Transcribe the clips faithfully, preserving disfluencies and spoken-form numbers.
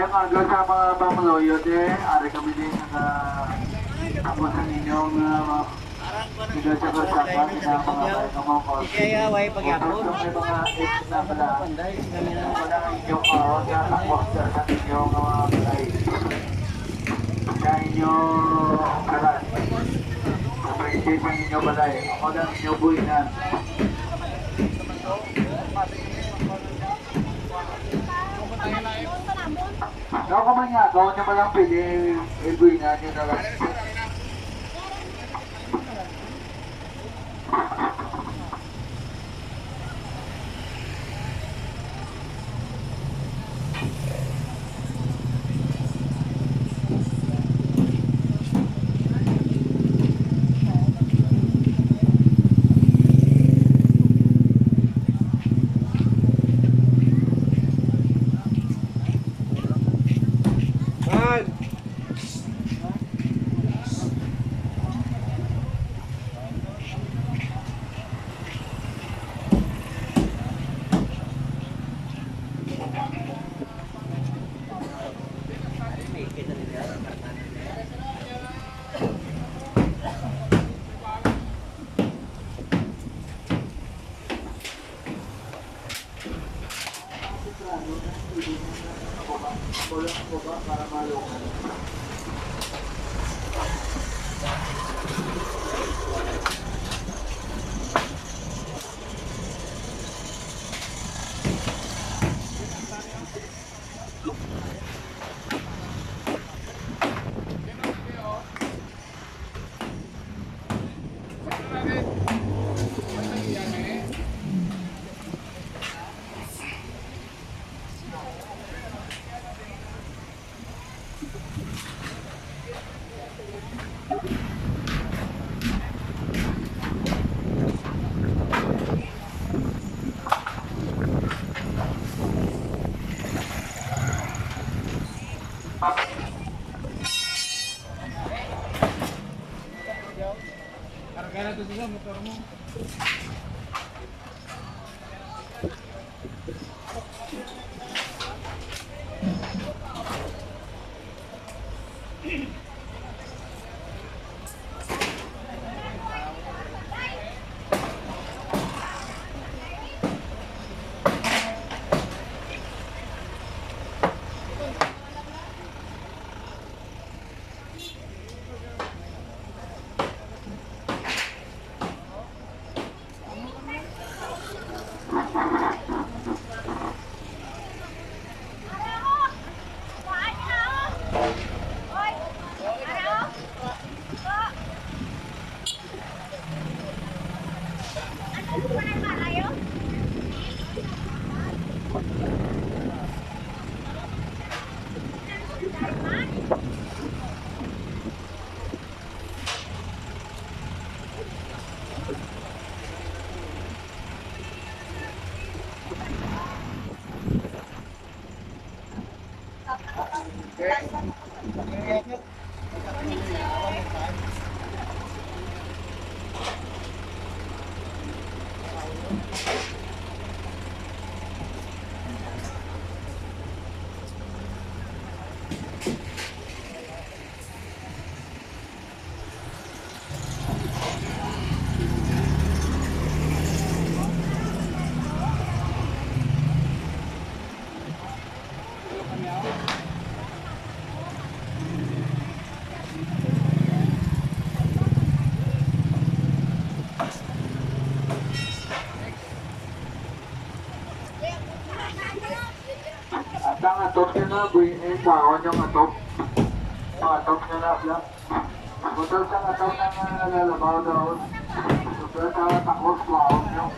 Aga sa mga pamuluyo, te. Ari kami din sa, tapos sa inyong, ah, mga pinagsagasaan sa mga bayan ng mga kotse. Kaya, way pagyapon. Kung may mga ex na pala, wala ang inyong, ah, sa takos sa inyong, ah, balay. Sa inyong kalat. Sa prinsipyo ninyo balay. Ako lang inyong buhinan. Daw ka man nga, daw niya palang pili, eh, buhay na niya na lang. Karga na to sa motor mo. At ang atop niya na, buhi-, eh, kwaon yung atop. Ang atop niya na, bla. Butang sa atop na nga nalalabaw daw. Sobra sa takos, kwaon yung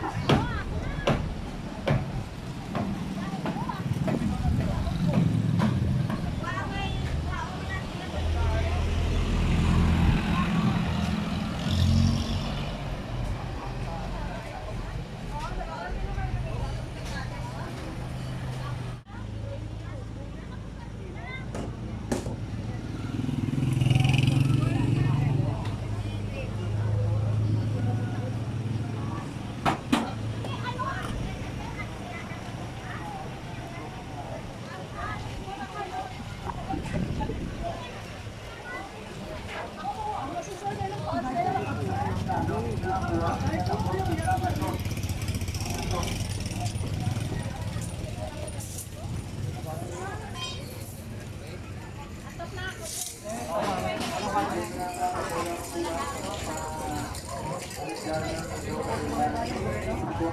O,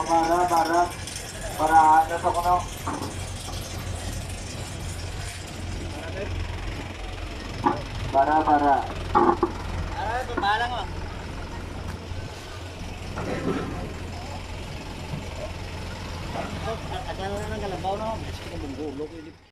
para, para. Para, ano sa kuno? Para, para. Ano, ito, bahala nga. Ano na lang, kalabaw na, mas ito, bunggulo ko, hindi.